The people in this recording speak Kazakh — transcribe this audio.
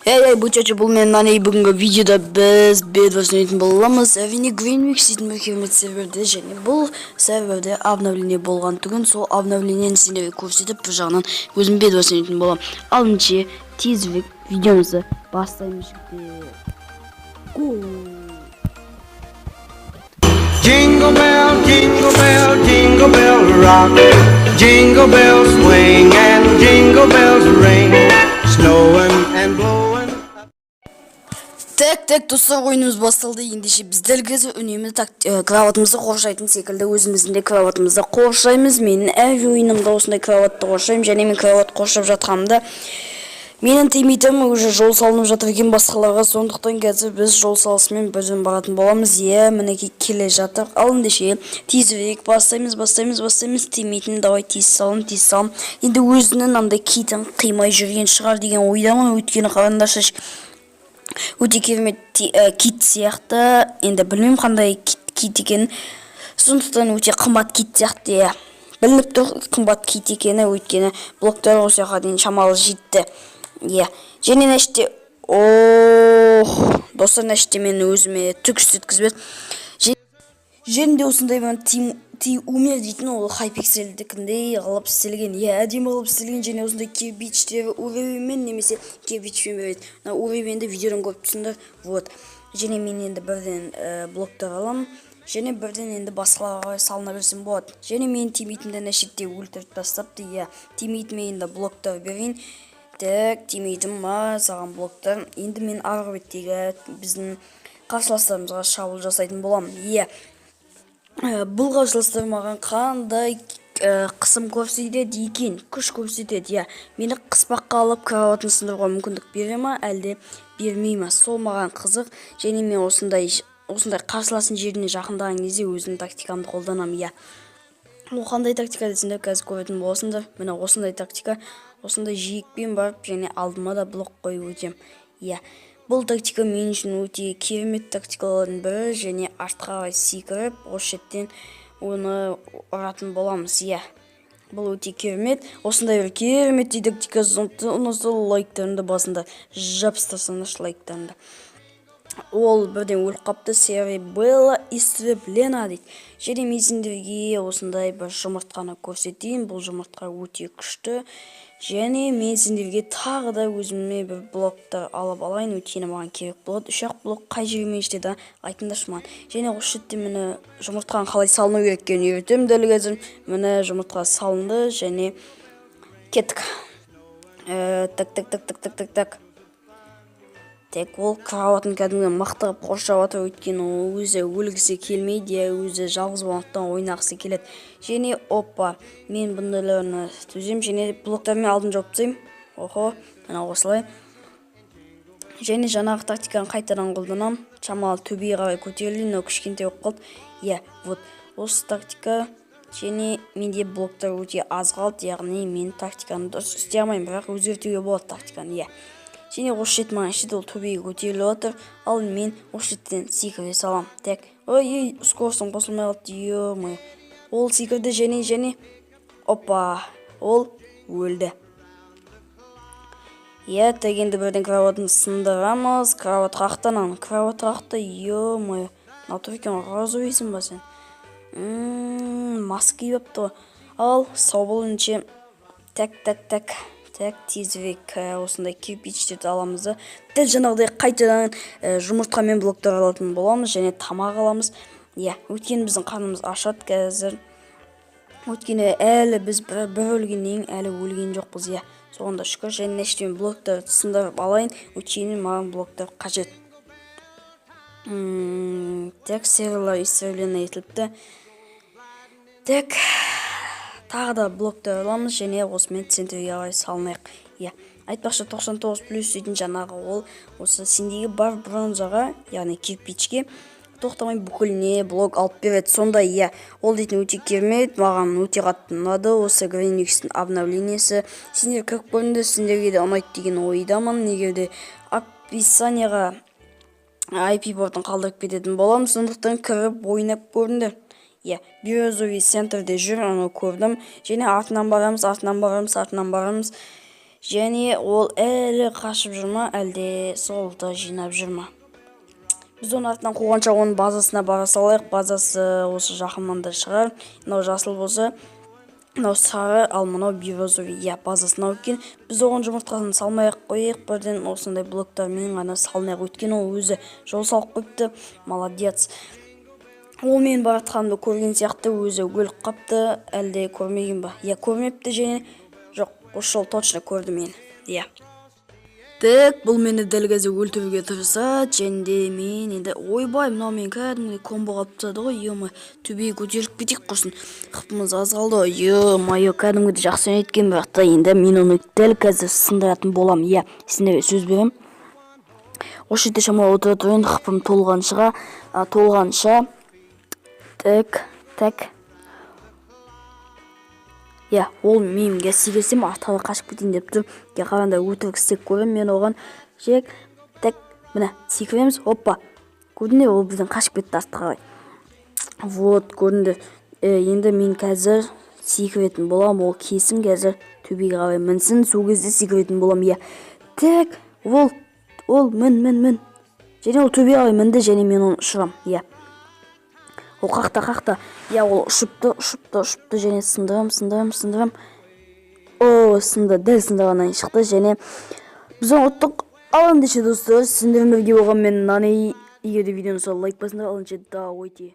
Эй, эй, бучачы, бұл мен Нани. Бүгінгі видеода біз Bedwars ойнайтын боламыз. Әрине, Greenwix дейтін бір керемет серверде және бұл серверде обновление болған түгін, сол обновлениені сендерге көрсетіп, бір жағынан өзім Bedwars ойнайтын боламын. Ал ендеше тезірек видеомызды бастаймыз, жігіттер. Go! Jingle bell, jingle bell, jingle bell rock. Jingle bells swing and jingle bells ring. Snowing and blowing. Так, так, достар, ойынымыз басталды. Ендеше біз дәл қазір үнемі так, кроватымызды қоршайтын секілді өзіміздің де кроватымызды қоршаймыз. Менің әр ойынымда осындай кроватты қоршаймын және мен кроват қоршап жатқанымда менің тиммейтім уже жол салынып жатыр екен басқаларға, сондықтан қазір біз жол салысымен бірден баратын боламыз. Иә, мінекей, келе жатыр. Ал ендеше тезірек бастаймыз, бастаймыз, бастаймыз. Тиммейтім, давай, тез салын, тез салын. Енді өзінің андай китін қимай жүрген шығар деген ойдамын, өйткені қараңдаршы, өте керемет кит сияқты. Енді білмеймін қандай кит екенін, сондықтан өте қымбат кит сияқты. Иә, білініп тұр қымбат кит екені, өйткені блоктар осы жаққа дейін шамалы жетті. Иә, және мына жерде, ох, достар, мына жерде мен өзіме түк істеткізбеді. Және де осындай бір ти умер дейтін, ол Хайпикселдікіндей қылып істелген. Иә, әдемі қылып істелген және осындай кирпичтер уровеньмен немесе кирпичпен береді. Мына уровеньді видеодан көріп тұрсыңдар. Вот, және мен енді бірден блоктар аламын және бірден енді басқаларға қарай салына берсем болады. Және менің тиммейтімді ана шетте өлтіріп тастапты. Иә, тиммейтіме енді блоктар берейін. Так, тиммейтім, ма саған блоктар. Енді мен арғы беттегі біздің қарсыластарымызға шабуыл жасайтын боламын. Иә, бұл қарсыластар маған қандай қысым көрсетеді екен, күш көрсетеді? Иә, мені қыспаққа алып, кроватын сындыруға мүмкіндік бере ма, әлде бермей ма, сол маған қызық. Және мен осындай қарсыластың жеріне жақындаған кезде өзімнің тактикамды қолданамын. Иә, ол қандай тактика десеңдер, қазір көретін боласыңдар. Міне, осындай тактика: осындай жиекпен барып және алдыма да блок қойып өтемін. Иә, бұл тактика мен үшін өте керемет тактикалардың бірі. Және артқа қарай секіріп, осы шеттен оны ұратын боламыз. Иә, бұл өте керемет, осындай бір кереметтей тактика. Ұнаса, лайктарыңды басында жабыстырсаңдаршы, лайктарыңды. Ол бірден өліп қапты. Серый была истреблена дейді. Және мен сендерге осындай бір жұмыртқаны көрсетейін. Бұл жұмыртқа өте күшті. Және мен сендерге тағы да өзіме бір блоктар алып алайын, өйткені маған керек болады. Үш ақ блок қай жеріме жетеді, айтыңдаршы маған. Және осы жерде, міне, жұмыртқаны қалай салыну керек екенін үйретемін дәл қазір. Міне, жұмыртқа салынды және кеттік. Так, так, так, так, так, так, так. Так, ол кроватын кәдімгі мықты қылып қоршап жатыр, өйткені ол өзі өлгісі келмейді. Иә, өзі жалғыз болғандықтан ойнағысы келеді. Және опа, мен бұндайларына төземін және блоктармен алдын жауып тастаймын. Охо, мына осылай. Және жаңағы тактиканы қайтадан қолданамын, шамалы төбеге қарай көтерілейін, мынау кішкентай болып қалды. Иә, вот осы тактика. Және менде блоктар өте аз қалды, яғни мен тактиканы дұрыс істей алмаймын, бірақ өзгертуге болады тактиканы. Иә, және осы шет маған ішеді, ол төбеге көтеріліп жатыр, ал мен осы шеттен секіре саламын. Так, ой, ей, скоростьім қосылмай қалды, ё. Ол секірді және опа, ол өлді. Иә, так, енді бірден кроватын сындырамыз. Кровать қаяқта? Мынаны, кровать қаяқта? Ё-моё, мынау тұр екен ғой. Розовыйсың ба сен? Маска киіп алыпты ғой. Ал сау бол ендеше. Так, так, так, так, тезірек осындай кирпичтерді аламыз да, дәл жаңағыдай қайтадан жұмыртқа мен блоктар алатын боламыз және тамақ аламыз. Иә, өйткені біздің қарнымыз ашады қазір, өйткені әлі біз бір өлгеннен кейін әлі өлген жоқпыз. Иә, соған да шүкір. Және мына жерден блоктарды сындырып алайын, өйткені маған блоктар қажет. Так, серверлар истреблено етіліпті. Так, тағы да блоктар аламыз және осымен центрге қарай салынайық. Иә, айтпақшы, 99 плюс дейтін жаңағы ол осы сендегі бар бронзаға, яғни кирпичке тоқтамай бүкіліне блок алып береді сондай. Иә, ол дейтін өте керемет, маған өте қатты ұнады осы Greenwix-тің обновлениесі. Сендер кіріп көріңдер, сендерге де ұнайды деген ойдамын. Егер де описанияға IP портын қалдырып кететін боламын, сондықтан кіріп ойнап көріңдер. Иә, бирюзовый центрде жүр, аны көрдім. Және артынан барамыз, артынан барамыз, артынан барамыз. Және ол әлі қашып жүр ма, әлде золото жинап жүр ма? Біз оның артынан қуғанша, оның базасына бара салайық. Базасы осы жақын маңда шығар. Мынау жасыл болса, мынау сары, ал мынау бирюзовый. Иә, базасы мынау екен. Біз оған жұмыртқасын салмай ақ қояйық, бірден осындай блоктармен ғана салынайық, өйткені ол өзі жол салып қойыпты, молодец. Ол менің бара жатқанымды көрген сияқты, өзі өліп қапты. Әлде көрмеген ба? Иә, көрмепті. Және жоқ, осы жолы точно көрді мені, иә. Так, бұл мені дәл қазір өлтіруге тырысады. Және де мен енді, ойбай, мынау мен кәдімгідей комбо қылып тастады ғой, е. Төбеге көтеріліп кетейік құрсын, хпымыз аз қалды. Е мое, кәдімгідей жақсы ойнайды екен. Бірақ та енді мен оны дәл қазір сындыратын боламын, иә, сендерге сөз беремін. Осы жерде шамалы отыра тұрайын, хпым толғанша. Так, так, иә, ол менге секірсем, артқа қарай қашып кетейін деп тұр. Иә, қараңдар, өтірік істеп көремін мен оған. Жек, так, міне, секіреміз. Опа, көрдіңдер, ол бізден қашып кетті артқа қарай. Вот, көрдіңдер. Енді мен қазір секіретін боламын. Ол келсін, қазір төбеге қарай мінсін, сол кезде секіретін боламын, иә. Так, ол мін, мін, мін. Және ол төбеге қарай мінді, және мен оны ұшырамын, иә. Ол қақта, қақта, иә, ол ұшыпты, ұшыпты, ұшыпты. Және сындырам, сындырам, сындырам. О, сынды, дәл сындырғаннан кейін шықты, және біз оны ұттық. Ал ендеше, достар, сендермен бірге болған мен, Нани. Егер де видеоны лайк басыңдар. Ал ендеше, давайте.